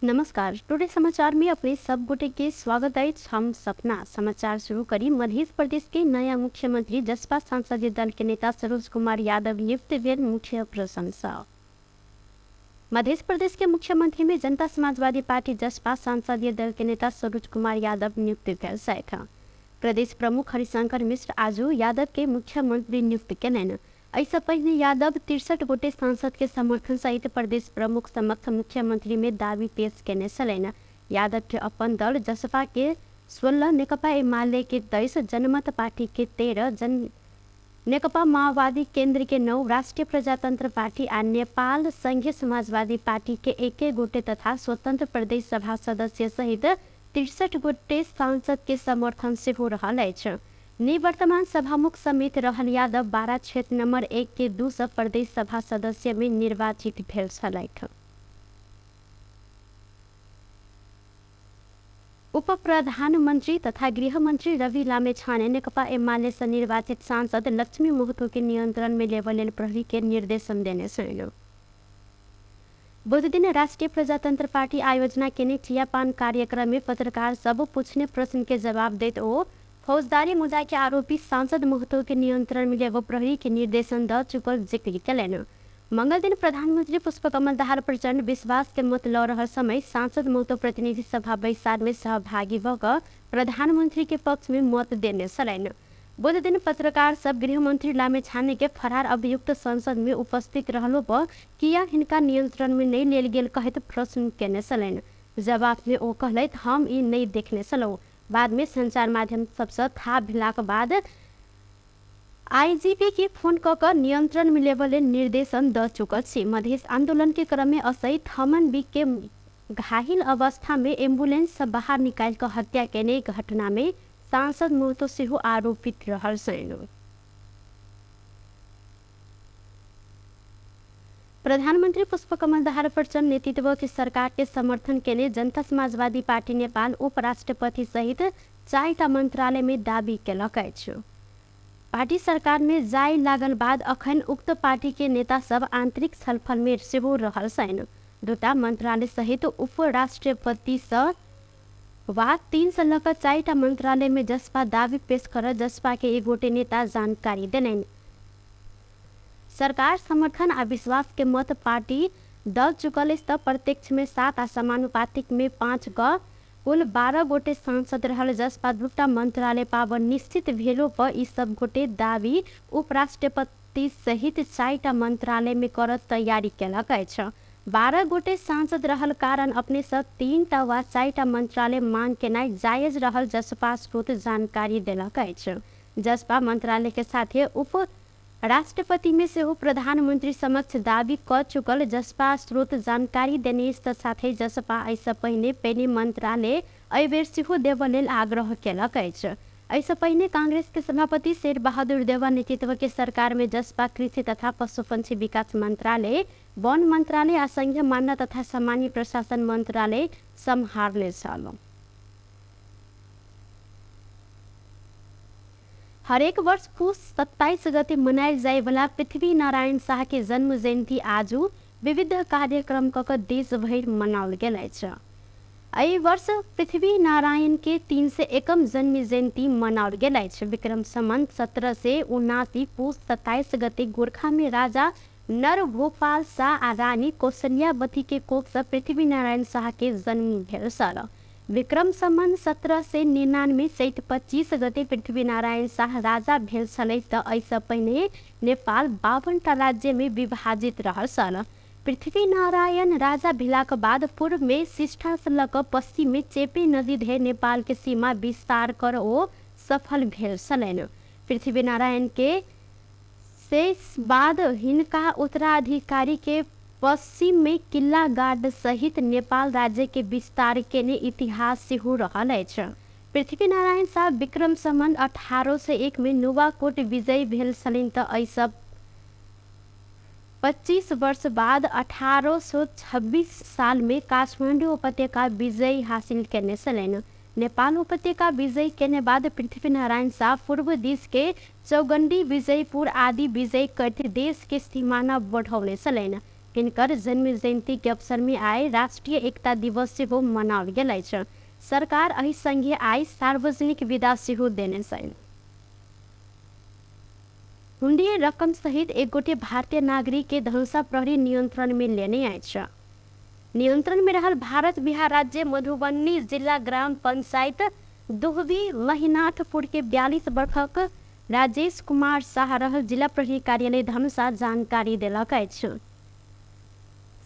नमस्कार, टुडे समाचार में अपने सब गोटे के स्वागत अछि। हम सपना समाचार शुरू करी। मध्य प्रदेश के नया मुख्यमंत्री जसपा संसदीय दल के नेता सरोज कुमार यादव नियुक्त भेल मुख्य प्रशंसा। मध्य प्रदेश के मुख्यमंत्री में जनता समाजवादी पार्टी जसपा संसदीय दल के नेता सरोज कुमार यादव नियुक्त भेल छथि। प्रदेश प्रमुख हरिशंकर मिश्र आजू यादव के मुख्यमंत्री नियुक्त केलनि। एहिसँ पहिने यादव 63 गोटे सांसद के समर्थन सहित प्रदेश प्रमुख समक्ष मुख्यमंत्री में दावी पेश केने छलनि। यादव के अपन दल जसपा के 16, नेकपा एमाले के 23, जनमत पार्टी के 13, जन नेकपा माओवादी केंद्र के 9, राष्ट्रीय प्रजातंत्र पार्टी आ नेपाल संघीय समाजवादी पार्टी के 1 गोटे तथा स्वतंत्र प्रदेश सभा सदस्य सहित 63 गोटे सांसद के समर्थन सेहो रहल अछि। निवर्तमान सभामुख समेत रहल यादव 12 क्षेत्र नंबर 1 के 2 सौ प्रदेश सभा सदस्य में निर्वाचित भेल छलथि। उप प्रधानमंत्री तथा गृहमंत्री रवि लामिछाने नेकपा एमाले से निर्वाचित सांसद लक्ष्मी महतो के नियंत्रण में लेबऽ लेल प्रहरी के निर्देशन देने छलनि। बुध दिन राष्ट्रीय प्रजातंत्र पार्टी आयोजना केने चियापान कार्यक्रम में पत्रकार सब पूछने प्रश्न के जवाब दैत ओ फौजदारी मुद्दा के आरोपी सांसद महतो के नियंत्रण में लेबऽ प्रहरी के निर्देशन द चुकल जिक्र केलनि। मंगल दिन प्रधानमंत्री पुष्पकमल दाहाल प्रचंड विश्वास के मत लऽ रहल समय सांसद महतो प्रतिनिधि सभा बैसार में सहभागी भऽ कऽ प्रधानमंत्री के पक्ष में मत देने छलनि। बुध दिन पत्रकार सब गृहमंत्री लामिछाने के फरार अभियुक्त संसद में उपस्थित रहलो पर किया हिनका नियंत्रण में नहीं लेल गेल कहैत प्रश्न केने छलनि। जवाब में ओ कहलथि, हम ई नहीं देखने छलहुँ। बाद में संचार माध्यम सबसँ थाह भेलाक बाद आईजीपी के फोन कऽ कऽ नियंत्रण में लेबऽ लेल निर्देशन दऽ चुकल छी। मधेश आंदोलन के क्रम में असई थमन बिक के घायल अवस्था में एम्बुलेंस से बाहर निकालि कऽ हत्या केने घटना में सांसद महतो सेहो आरोपित रहल छनि। प्रधानमंत्री पुष्पकमल दाहाल प्रचण्ड नेतृत्व के सरकार के समर्थन केने जनता समाजवादी पार्टी नेपाल उपराष्ट्रपति सहित 4टा मंत्रालय में दावी केलक अछि। पार्टी सरकार में जाय लागल बाद अखन उक्त पार्टी के नेता सब आंतरिक छलफल में सेहो रहल छनि। 2टा मंत्रालय सहित उपराष्ट्रपति सँ वा 3 सँ लऽ कऽ 4टा मंत्रालय में जसपा दावी पेश करत जसपा के एक गोटे नेता जानकारी देलनि। सरकार समर्थन आ विश्वास के मत पार्टी दऽ चुकल अछि तऽ प्रत्यक्ष में 7 आ समानुपातिक में 5 क कुल 12 गोटे सांसद रहल जसपा 2टा मंत्रालय पाबऽ निश्चित भेलो पर ई सब गोटे दावी उपराष्ट्रपति सहित 4टा मंत्रालय में करऽ तैयारी केलक अछि। 12 गोटे सांसद रहल कारण अपने सब 3टा वा 4टा मंत्रालय मांग केनाइ जायज रहल जसपा स्रोत जानकारी देलक अछि। जसपा मंत्रालय के साथे उप राष्ट्रपति में सेहो प्रधानमंत्री समक्ष दावी कऽ चुकल जसपा स्रोत जानकारी देने अछि तऽ साथे जसपा एहिसँ पहिने पेने मंत्रालय एहि बेर सेहो देबऽ लेल आग्रह केलक अछि। एहिसँ पहिने कांग्रेस के सभापति शेर बहादुर देउवा नेतृत्व के सरकार में जसपा कृषि तथा पशुपक्षी विकास मंत्रालय, वन मंत्रालय आ संघीय मानव तथा सामान्य प्रशासन मंत्रालय सम्हारने छल। हरेक वर्ष पुस 27 गते मनायल जायवला पृथ्वी नारायण शाह के जन्म जयंती आजू विविध कार्यक्रम कऽ कऽ देश भरि मनाओल गेल अछि। एहि वर्ष पृथ्वी नारायण के 301 जन्म जयंती मनाओल गेल अछि। विक्रम संवत 1779 पुस 27 गते गोरखा में राजा नरभोपाल शाह आ रानी कौशल्यावती के कोख से पृथ्वी नारायण शाह के जन्म भेल छल। विक्रम संवत 1799 चैत 25 गते पृथ्वीनारायण शाह राजा भेल छलै तऽ एहिसँ पहिने नेपाल 52टा राज्य में विभाजित रहल छल। पृथ्वीनारायण राजा भेलाक बाद पूर्व में सिष्ठा से लऽ कऽ पश्चिम में चेपे नदी धरि नेपाल के सीमा विस्तार कर ओ सफल भेल छलनि। पृथ्वीनारायण के शेष बाद हिनका उत्तराधिकारी के पश्चिम में किल्ला गार्ड सहित नेपाल राज्य के विस्तार केने इतिहास सेहो रहल अछि। पृथ्वीनारायण शाह विक्रम संवत 1801 में नुवाकोट विजयी भेल छलनि तऽ एहिसँ 25 वर्ष बाद 1826 साल में काठमाडौँ उपत्यका विजय हासिल केने छलनि। नेपाल उपत्यका विजय केने बाद पृथ्वीनारायण शाह पूर्व दिस के चौगंडी, विजयपुर आदि विजय करैत देश के सीमाना बढ़ौने छलनि। हिनकर जन्म जयंती के अवसर में आइ राष्ट्रीय एकता दिवस सेहो मनाओल गेल अछि। सरकार एहि संगे आइ सार्वजनिक विदा सेहो देने छनि। हुंडी रकम सहित एक गोटे भारतीय नागरिक के धनुषा प्रहरी नियंत्रण में लेने अछि। नियंत्रण में रहल भारत बिहार राज्य मधुबनी जिला ग्राम पंचायत दुहबी महिनाथपुर के 42 वर्षक राजेश कुमार शाह रहल जिला प्रहरी कार्यालय धनुषा जानकारी देलक अछि।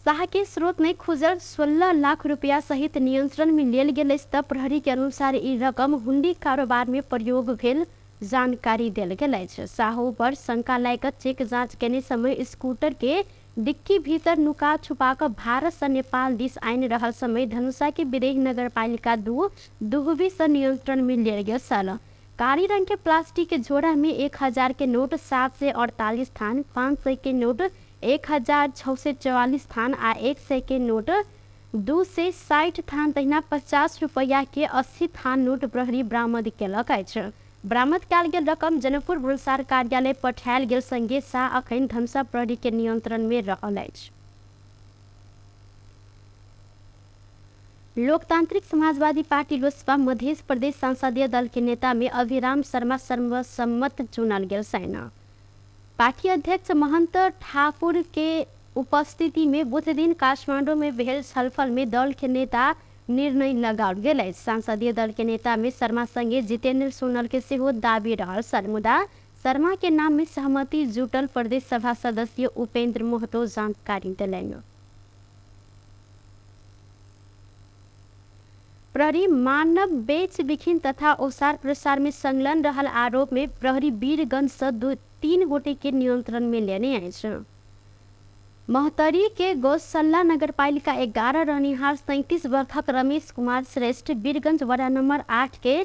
शाह के स्रोत में खुजल 16 लाख रुपया सहित नियंत्रण में लेल गेल अछि त प्रहरी के अनुसार ई रकम हुंडी कारोबार में प्रयोग भेल जानकारी देल गेल अछि। साहू पर शंका लए कऽ चेक जांच केने समय स्कूटर के डिक्की भीतर नुका छुपा कऽ भारत सँ नेपाल दिस आनि रहल समय धनुषा के विदेह नगरपालिका 2 दुहबी सँ नियंत्रण में लेल गेल छल। कारी रंग के प्लास्टिक के झोरा में 1000 के नोट 748 थान, 500 के नोट 1644 थान आ 100 के नोट 260 थान तहिना 50 रुपैया के 80 थान नोट प्रहरी बरामद केलक अछि। बरामद कयल गेल रकम जनकपुर भन्सार कार्यालय पठायल गेल संगे शाह अखन धनुषा प्रहरी के नियंत्रण में रहल अछि। लोकतांत्रिक समाजवादी पार्टी लोजपा मध्य प्रदेश संसदीय दल के नेता में अभिराम शर्मा सर्वसम्मत चुनल गेल छनि। पार्टी अध्यक्ष महंत ठाकुर के उपस्थिति में बुध दिन काठमांडू में भेल छलफल में दल के नेता निर्णय लगाओल गेल अछि। संसदीय दल के नेता में शर्मा संगे जितेंद्र सोनल के सेहो दाबी रहल छल, मुदा शर्मा के नाम में सहमति जुटल प्रदेश सभा सदस्य उपेंद्र महतो जानकारी देलनि। प्रहरी मानव बेच बिखिन तथा ओसार प्रसार में संलग्न रहल आरोप में प्रहरी वीरगंज से 3 गोटे के नियंत्रण में लेने अछि। महोत्तरी के गौसल्ला नगरपालिका 11 रहनिहार 37 वर्षक रमेश कुमार श्रेष्ठ, वीरगंज वडा नंबर 8 के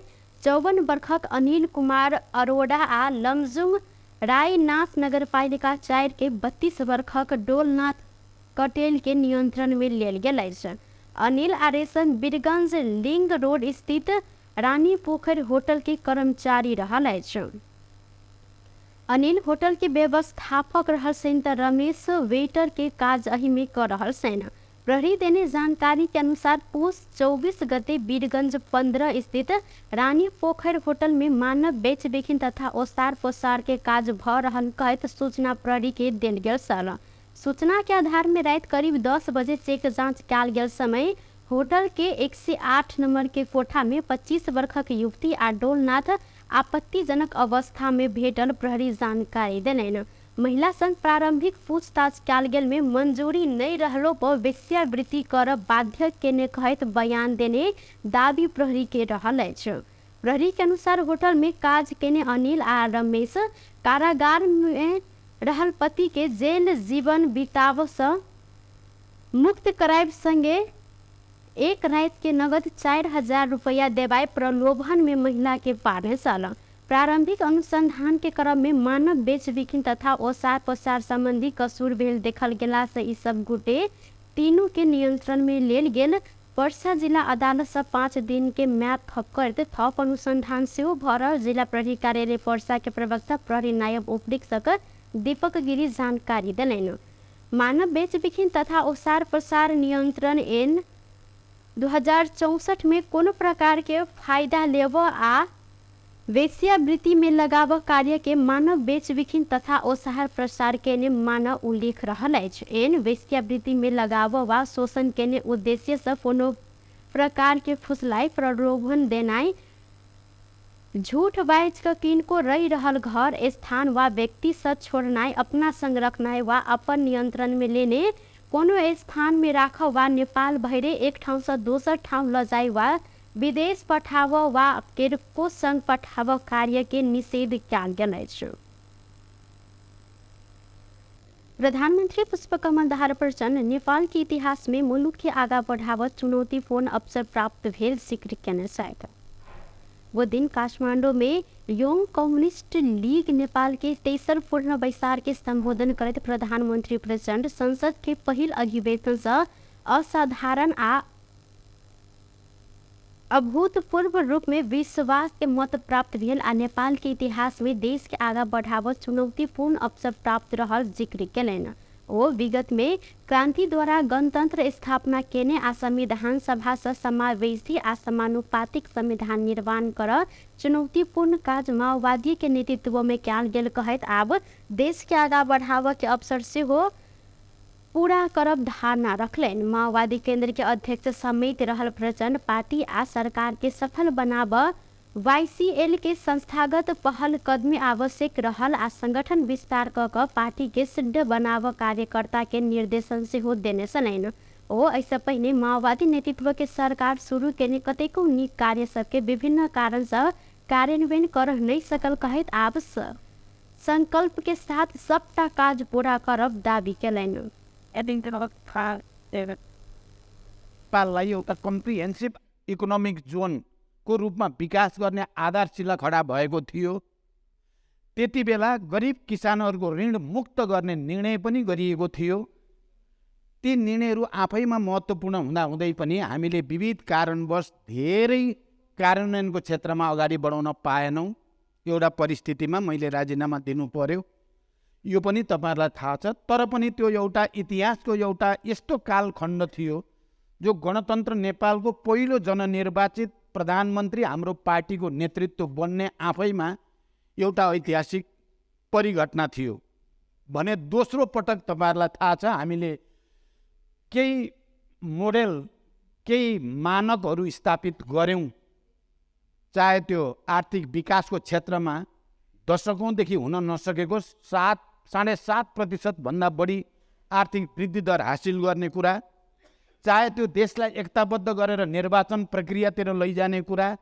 54 वर्षक अनिल कुमार अरोड़ा आ लमजुङ रायनाथ नगरपालिका 4 के 32 वर्षक डोलनाथ कटेल के नियंत्रण में लेल गेल अछि। अनिल आ रेशम वीरगंज लिंग रोड स्थित रानी पोखर होटल के कर्मचारी रहल अछि। अनिल होटल के व्यवस्थापक रहल छनि त रमेश वेटर के काज एहि में कर रहल छनि। प्रहरी देने जानकारी के अनुसार पुस 24 गते वीरगंज 15 स्थित रानी पोखर होटल में मानव बेच बिखिन तथा ओसार पोसार के काज भ रहल कहैत सूचना प्रहरी के देल गेल छल। सूचना के आधार में रात करीब 10 बजे चेक जांच कयल गेल समय होटल के 108 नंबर के कोठा में 25 वर्षक युवती आ डोलनाथ आपत्तिजनक अवस्था में भेटल प्रहरी जानकारी देलनि। महिला संग प्रारंभिक पूछताछ कयल गेल में मंजूरी नहीं रहलो पर वेश्यावृत्ति कर बाध्य केने कहैत बयान देने दावी प्रहरी के रहल अछि। प्रहरी के अनुसार होटल में काज केने अनिल आ रमेश कारागार में रहल पति के जेल जीवन बिताव से मुक्त करायब संगे एक रात के नगद 4000 रुपया देवाय प्रलोभन में महिला के पारने छल। प्रारंभिक अनुसंधान के क्रम में मानव बेच बिखिन तथा ओसार पसार संबंधी कसूर भेल देखल गेला से ई सब गोटे तीनू के नियंत्रण में लेल गेल। पर्सा जिला अदालत से 5 दिन के म्याद थप करते थप अनुसंधान सेहो भ रहल जिला प्रहरी कार्यालय पर्सा के प्रवक्ता प्रहरी नायब उपरीक्षक दीपक गिरी जानकारी देलनि। मानव बेच बिखिन तथा ओसार पसार नियंत्रण एन 2064 में कोनो प्रकार के फायदा लेब आ वेश्यावृत्ति में लगाव कार्य के मानव बेच बिखिन तथा ओसार प्रसार केने मानव उल्लेख रहल अछि। एन वेश्यावृत्ति में लगाव वा शोषण केने उद्देश्य से कोनो प्रकार के फुसलाई प्रलोभन देनाई, झूठ बाजि कऽ किनको रहि रहल घर, स्थान वा व्यक्ति से छोड़नाइ, अपना संग रखनाइ वा अपन नियंत्रण में लेने कोनो स्थान में राखब वा नेपाल भरे एक ठाउँ से दोसर ठाउँ ल जाय वा विदेश पठाब वा केरको संग पठाब कार्य के निषेध कयल गेल अछि। प्रधानमंत्री पुष्पकमल दाहाल प्रचण्ड नेपाल के इतिहास में मुलुक के आगा बढ़ाव चुनौतीपूर्ण अवसर प्राप्त भेल जिक्र केने छथि। वो दिन काठमांडू में यंग कम्युनिस्ट लीग नेपाल के तेसर पूर्ण बैसार के संबोधन करैत प्रधानमंत्री प्रचण्ड संसद के पहिल अधिवेशन से असाधारण आ अभूतपूर्व रूप में विश्वास के मत प्राप्त भेल आ नेपाल के इतिहास में देश के आगा बढ़ाव चुनौतीपूर्ण अवसर प्राप्त रहल जिक्र केलनि। ओ विगत में क्रांति द्वारा गणतंत्र स्थापना केने आ संविधान सभा से समावेशी आ समानुपातिक संविधान निर्माण कर चुनौतीपूर्ण काज माओवादी के नेतृत्व में कयल गेल कहैत आब देश के आगा बढ़ाबऽ के अवसर सेहो पूरा करब धारणा रखलनि। माओवादी केंद्र के अध्यक्ष समेत रहल प्रचण्ड पार्टी आ सरकार के सफल बनाब वाईसीएल के संस्थागत पहल कदमी आवश्यक रहल आ संगठन विस्तार क कऽ पार्टी के सिद्ध बनाब कार्यकर्ता के निर्देशन सेहो देने छलनि। ओ एहिसँ पहिने माओवादी नेतृत्व के सरकार शुरू केने कतेको नीक कार्य सबके विभिन्न कारण सँ कार्यान्वयन कर नहि सकल कहैत आब संकल्प के साथ सबटा काज पूरा करब दावी केलनि। नेपाललाई एउटा कम्प्रिहेन्सिभ इकोनोमिक जोनको रूपमा विकास गर्ने आधारशिला खडा भएको थियो। त्यति बेला गरिब किसानहरूको ऋण मुक्त गर्ने निर्णय पनि गरिएको थियो। ती निर्णयहरू आफैमा महत्त्वपूर्ण हुँदाहुँदै पनि हामीले विविध कारणवश धेरै कार्यान्वयनको क्षेत्रमा अगाडि बढाउन पाएनौँ। एउटा परिस्थितिमा मैले राजीनामा दिनु पर्यो, यो पनि तपाईँहरूलाई थाहा छ। तर पनि त्यो एउटा इतिहासको एउटा यस्तो कालखण्ड थियो जो गणतन्त्र नेपालको पहिलो जननिर्वाचित प्रधानमन्त्री हाम्रो पार्टीको नेतृत्व बन्ने आफैमा एउटा ऐतिहासिक परिघटना थियो भने दोस्रो पटक तपाईँहरूलाई थाहा छ हामीले केही मोडेल, केही मानकहरू स्थापित गऱ्यौँ। चाहे त्यो आर्थिक विकासको क्षेत्रमा दशकौँदेखि हुन नसकेको 7.5% भन्दा बढी आर्थिक वृद्धि दर हासिल गर्ने कुरा, चाहे त्यो देशलाई एकताबद्ध गरेर निर्वाचन प्रक्रियातिर लैजाने कुरा,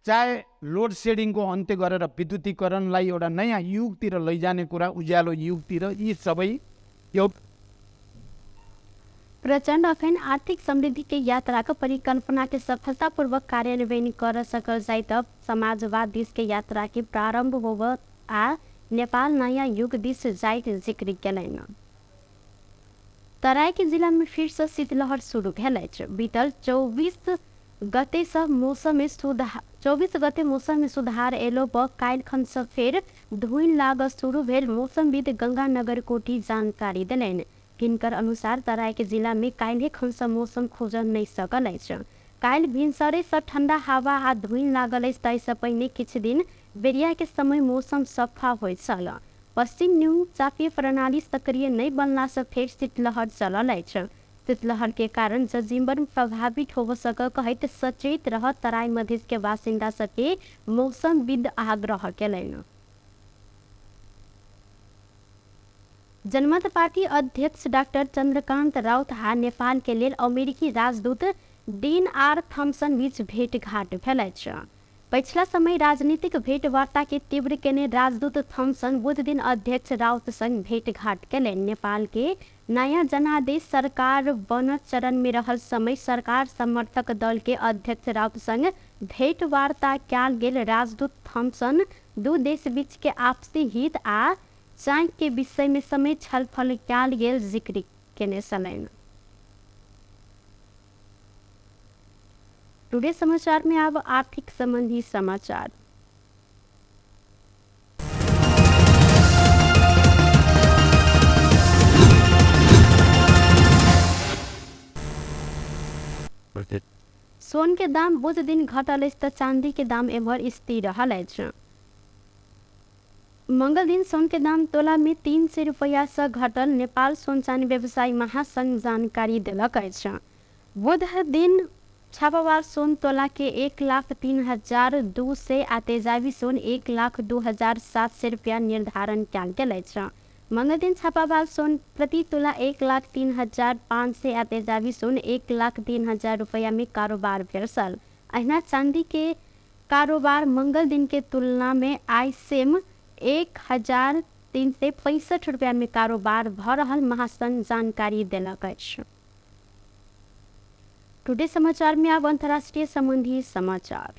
चाहे लोड सेडिङको अन्त्य गरेर विद्युतीकरणलाई एउटा नयाँ युगतिर लैजाने कुरा, उज्यालो युगतिर, यी सबै एउटा प्रचण्ड अखन आर्थिक समृद्धि के यात्रा के परिकल्पना के सफलतापूर्वक कार्यान्वयन कर सकल जाय त समाजवाद दिस के यात्रा के प्रारंभ होब आ नेपाल नयाँ युग दिस जाइत जिक्र केलनि। तराई के जिला में फिर से शीतलहर शुरू भेल अछि। बीतल 24 गते से मौसम में सुधार 24 गते मौसम में सुधार एलो पर काल्हि खन से फेर धुइन लागल शुरू भेल मौसमविद गंगानगर कोटी जानकारी देलनि। हिनकर अनुसार तराई के जिला में काल्हि खन से मौसम खोजल नहि सकल अछि। काल्हि भिनसरे से ठंडा हवा आ धुइन लागल अछि, ताहिसँ पहिने किछु दिन बेरिया के समय मौसम सफा होइत छल। पश्चिम न्यून चापीय प्रणाली सक्रिय नहि बनला से फेर शीतलहर चलल अछि। शीतलहर के कारण जनजीवन प्रभावित होब सकल कहैत सचेत रह तराई मधेश के बासिन्दा सबके मौसमविद आग्रह केलनि। जनमत पार्टी अध्यक्ष डाक्टर चंद्रकांत राउत आ नेपाल के लेल अमेरिकी राजदूत डीन आर थॉम्सन बीच भेटघाट भेल अछि। पछिला समय राजनीतिक भेटवार्ता के तीव्र केने राजदूत थॉम्सन बुध दिन अध्यक्ष राउत संग भेटघाट केलनि। नेपाल के नयाँ जनादेश सरकार बनत चरण में रहल समय सरकार समर्थक दल के अध्यक्ष राउत संग भेटवार्ता कयल गेल राजदूत थॉम्सन दू देश बीच के आपसी हित आ चाँक के विषय में समेत छलफल कयल गेल जिक्र केने छलनि। टुडे समाचार में अब आर्थिक संबंधी समाचार। सोन के दाम बुध दिन घटल अछि त चांदी के दाम एम्हर स्थिर रहल अछि। मंगल दिन सोन के दाम तोला में 300 रुपया से घटल नेपाल सोन चानी व्यवसायी महासंघ जानकारी देलक अछि। बुध दिन छापावार सोन तोला के 1,03,200 आ तेजाबी सोन 1,02,700 रुपया निर्धारण कयल गेल अछि। मंगल दिन छापावार सोन प्रति तोला 1,03,500 आ तेजाबी सोन 1,03,000 रुपया में कारोबार भेल छल। अहिना चांदी के कारोबार मंगल दिन के तुलना में आइ सेम 1,365 रुपया में कारोबार भ रहल महासंघ जानकारी देलक अछि। टुडे समाचार में अब अंतर्राष्ट्रीय संबंधी समाचार।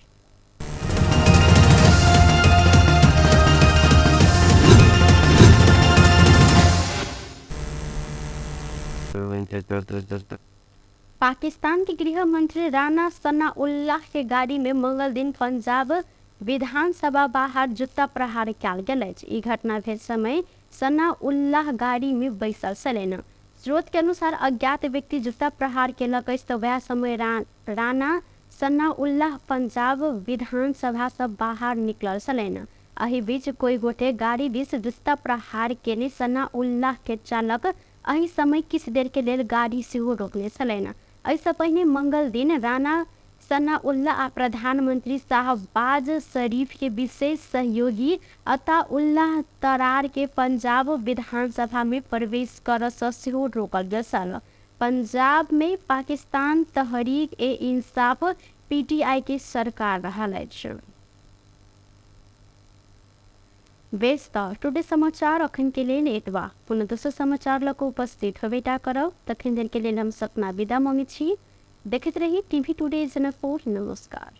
पाकिस्तान के गृह मंत्री राणा सनाउल्लाह के गाड़ी में मंगल दिन पंजाब विधानसभा बाहर जुत्ता प्रहार कयल गेल अछि। ई घटना भेल समय सनाउल्लाह गाड़ी में बैसल छलनि। स्रोत के अनुसार अज्ञात व्यक्ति जुत्ता प्रहार केलक अछि तऽ वएह समय राणा सनाउल्लाह पंजाब विधानसभा सँ बाहर निकलल छलनि। एहि बीच कोई गोटे गाड़ी दिस जुत्ता प्रहार केने सनाउल्लाह के चालक एहि समय किछु देर के लेल गाड़ी सेहो रोकने छलनि। एहिसँ पहिने मंगल दिन राणा सनाउल्लाह आ प्रधानमंत्री शाहबाज शरीफ के विशेष सहयोगी अताउल्लाह तरार के पंजाब विधानसभा में प्रवेश करऽ सँ सेहो रोकल गेल छल। पंजाब में पाकिस्तान तहरीक ए इंसाफ पीटीआई के सरकार रहल अछि। बेस तऽ टुडे समाचार अखन के लेल एतबा। पुनः दोसर समाचार लऽ कऽ उपस्थित होबेटा करब। तखन देर के लेल हम सपना विदा मांगै छी। देखैत रही टीवी टुडे जनकपुर। नमस्कार।